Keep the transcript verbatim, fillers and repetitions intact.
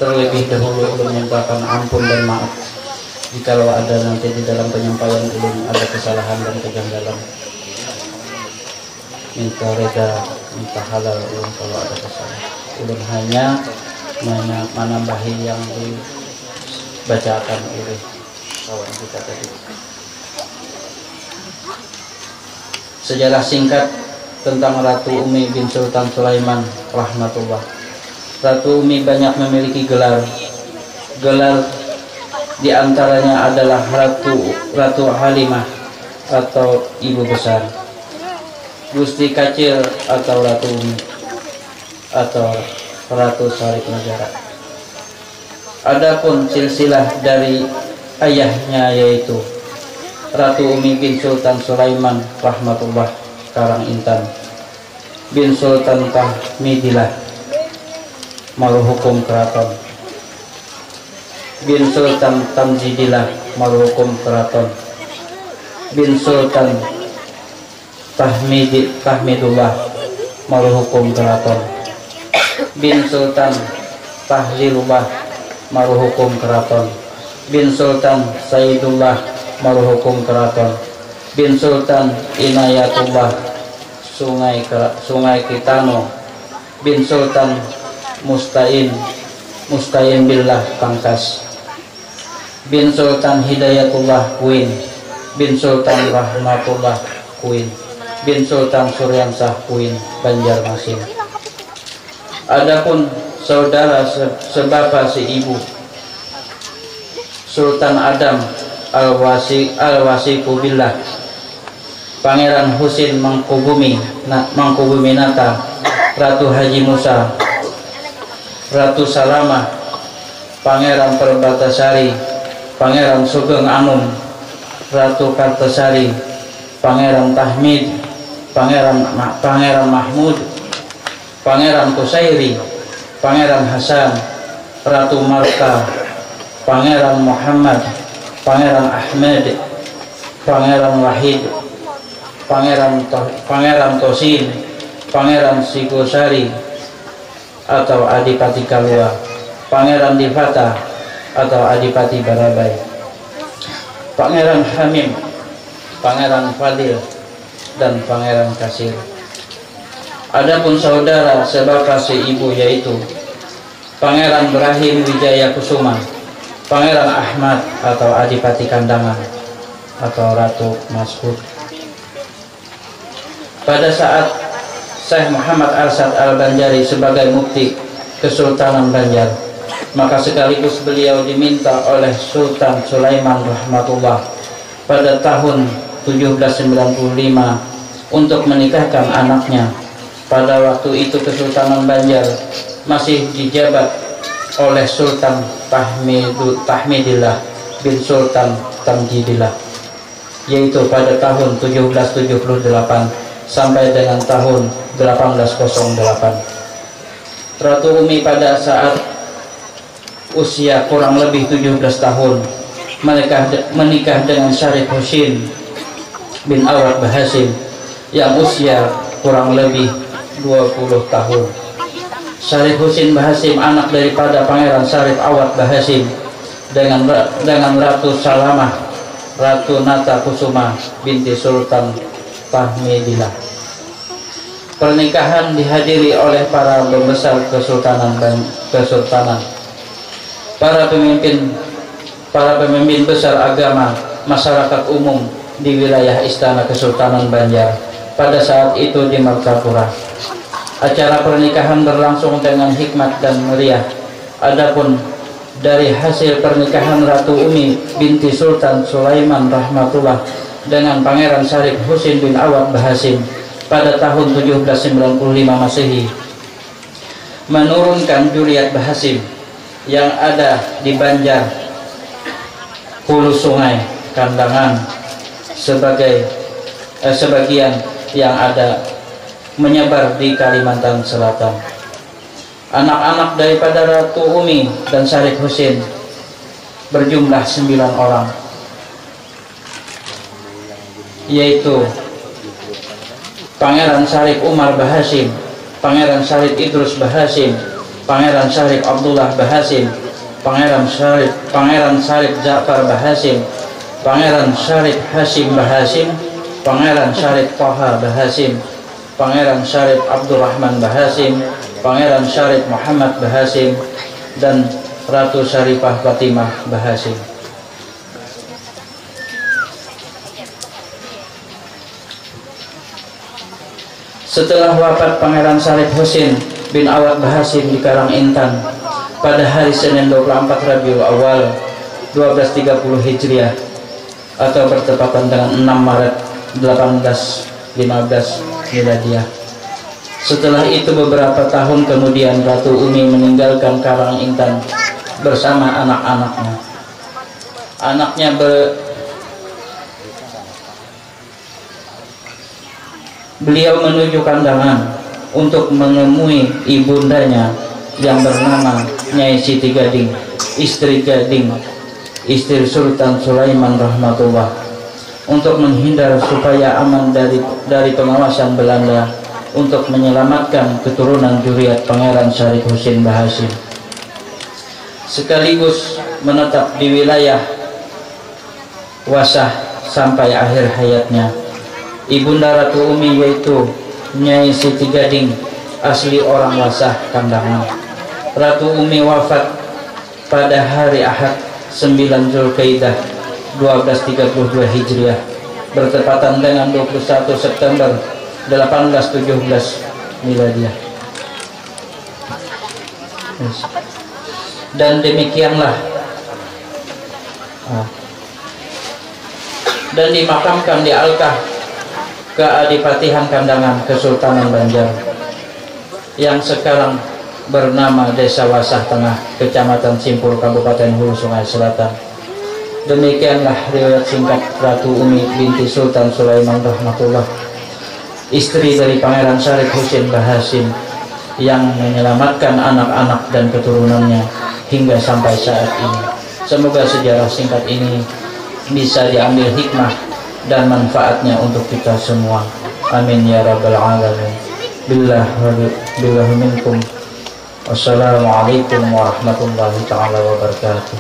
Terlebih dahulu ulun mintakan ampun dan maaf jikalau ada nanti di dalam penyampaian ulun ada kesalahan dan kejanggalan. Minta reda, minta halal ulun kalau ada kesalahan. Ulun hanya mana- manambahi yang dibacaakan oleh kawan kita tadi. Sejarah singkat tentang Ratu Umi bin Sultan Sulaiman rahmatullah. Ratu Umi banyak memiliki gelar. Gelar di antaranya adalah Ratu Ratu Halimah atau Ibu Besar, Gusti Kacil atau Ratu Umi, atau Ratu Sarip Negara. Adapun silsilah dari ayahnya yaitu Ratu Umi bin Sultan Sulaiman rahmatullah Karang Intan bin Sultan Tahmidillah maruhukum keraton bin Sultan Tamjidillah maruhukum keraton bin Sultan Tahmidi, Tahmidullah maruhukum keraton bin Sultan Tahlilullah maruhukum keraton bin Sultan Saidullah maruhukum keraton bin Sultan Inayatullah Sungai Kera- Sungai Kitano bin Sultan Mustain Mustain Billah Tangkas bin Sultan Hidayatullah Kuin bin Sultan Rahmatullah Kuin bin Sultan Suryansah Kuin Banjarmasin. Adapun saudara se- sebapa seibu Sultan Adam Al-Wasi Al-Wasifu Billah Pangeran Husin Mangkubumi na- Mangkubumi Nata Ratu Haji Musa Ratu Salamah Pangeran Perbatasari Pangeran Sugeng Anum Ratu Kartasari Pangeran Tahmid Pangeran Ma- Pangeran Mahmud Pangeran Kusairi Pangeran Hasan Ratu Marta Pangeran Muhammad Pangeran Ahmed Pangeran Wahid Pangeran To- Pangeran Tosin Pangeran Sigosari atau Adipati Kalua, Pangeran Difata atau Adipati Barabai, Pangeran Hamim, Pangeran Fadil, dan Pangeran Kasir. Adapun saudara sebapa seibu yaitu Pangeran Brahim Wijaya Kusuma, Pangeran Ahmad atau Adipati Kandangan, atau Ratu Maskud. Pada saat Syekh Muhammad Arsyad Al-Banjari sebagai mufti Kesultanan Banjar, maka sekaligus beliau diminta oleh Sultan Sulaiman Rahmatullah pada tahun tujuh belas sembilan puluh lima untuk menikahkan anaknya. Pada waktu itu Kesultanan Banjar masih dijabat oleh Sultan Tahmidu- Tahmidillah bin Sultan Tamjidillah, yaitu pada tahun tujuh belas tujuh puluh delapan sampai dengan tahun delapan belas kosong delapan. Ratu Umi pada saat usia kurang lebih tujuh belas tahun menikah de- menikah dengan Syarif Husin bin Awad Bahasim yang usia kurang lebih dua puluh tahun. Syarif Husin Bahasim anak daripada Pangeran Syarif Awad Bahasim dengan ra- dengan Ratu Salamah Ratu Nata Kusuma binti Sultan Tahmidillah. Pernikahan dihadiri oleh para pembesar kesultanan dan kesultanan, para pemimpin para pemimpin besar agama, masyarakat umum di wilayah Istana Kesultanan Banjar pada saat itu di Martapura. Acara pernikahan berlangsung dengan hikmat dan meriah. Adapun dari hasil pernikahan Ratu Umi binti Sultan Sulaiman Rahmatullah dengan Pangeran Syarif Husin bin Awad Bahasim pada tahun tujuh belas sembilan puluh lima Masehi, menurunkan Juriat Bahasim yang ada di Banjar Hulu Sungai Kandangan sebagai eh, sebagian yang ada menyebar di Kalimantan Selatan. Anak-anak daripada Ratu Umi dan Syarif Husin berjumlah sembilan orang, yaitu Pangeran Syarif Umar Bahasim, Pangeran Syarif Idrus Bahasim, Pangeran Syarif Abdullah Bahasim, Pangeran Syarif Pangeran Syarif Ja'far Bahasim, Pangeran Syarif Hasyim Bahasim, Pangeran Syarif Thaha Bahasim, Pangeran Syarif Abdurrahman Bahasim, Pangeran Syarif Muhammad Bahasim, dan Ratu Syarifah Fatimah Bahasim. Setelah wafat Pangeran Syarif Husin bin Awad Bahasim di Karang Intan pada hari Senin dua puluh empat Rabiul Awal dua belas tiga puluh Hijriah atau bertepatan dengan enam Maret delapan belas lima belas Miladiah. Setelah itu beberapa tahun kemudian Ratu Umi meninggalkan Karang Intan bersama anak-anaknya. Anaknya ber- Beliau menuju Kandangan untuk menemui ibundanya yang bernama Nyai Siti Gading, istri Gading, istri Sultan Sulaiman Rahmatullah. Untuk menghindar supaya aman dari dari pengawasan Belanda, untuk menyelamatkan keturunan juriat Pangeran Syarif Husin Bahasim, sekaligus menetap di wilayah Wasah sampai akhir hayatnya. Ibunda Ratu Umi yaitu Nyai Siti Gading, asli orang Wasah Kandangan. Ratu Umi wafat pada hari Ahad sembilan Zulkaidah dua belas tiga puluh dua Hijriah, bertepatan dengan dua puluh satu September delapan belas tujuh belas Miladiah. Dan demikianlah, ah, dan dimakamkan di Alkah Keadipatihan Kandangan, Kesultanan Banjar, yang sekarang bernama Desa Wasah Tengah, Kecamatan Simpur, Kabupaten Hulu Sungai Selatan. Demikianlah riwayat singkat Ratu Umi binti Sultan Sulaiman Rahmatullah, istri dari Pangeran Syarif Husin Bahasim, yang menyelamatkan anak-anak dan keturunannya hingga sampai saat ini. Semoga sejarah singkat ini bisa diambil hikmah dan manfaatnya untuk kita semua. Amin ya rabbal alamin. Billah wa bi-, billah minkum. Wassalamualaikum warahmatullahi taala wabarakatuh.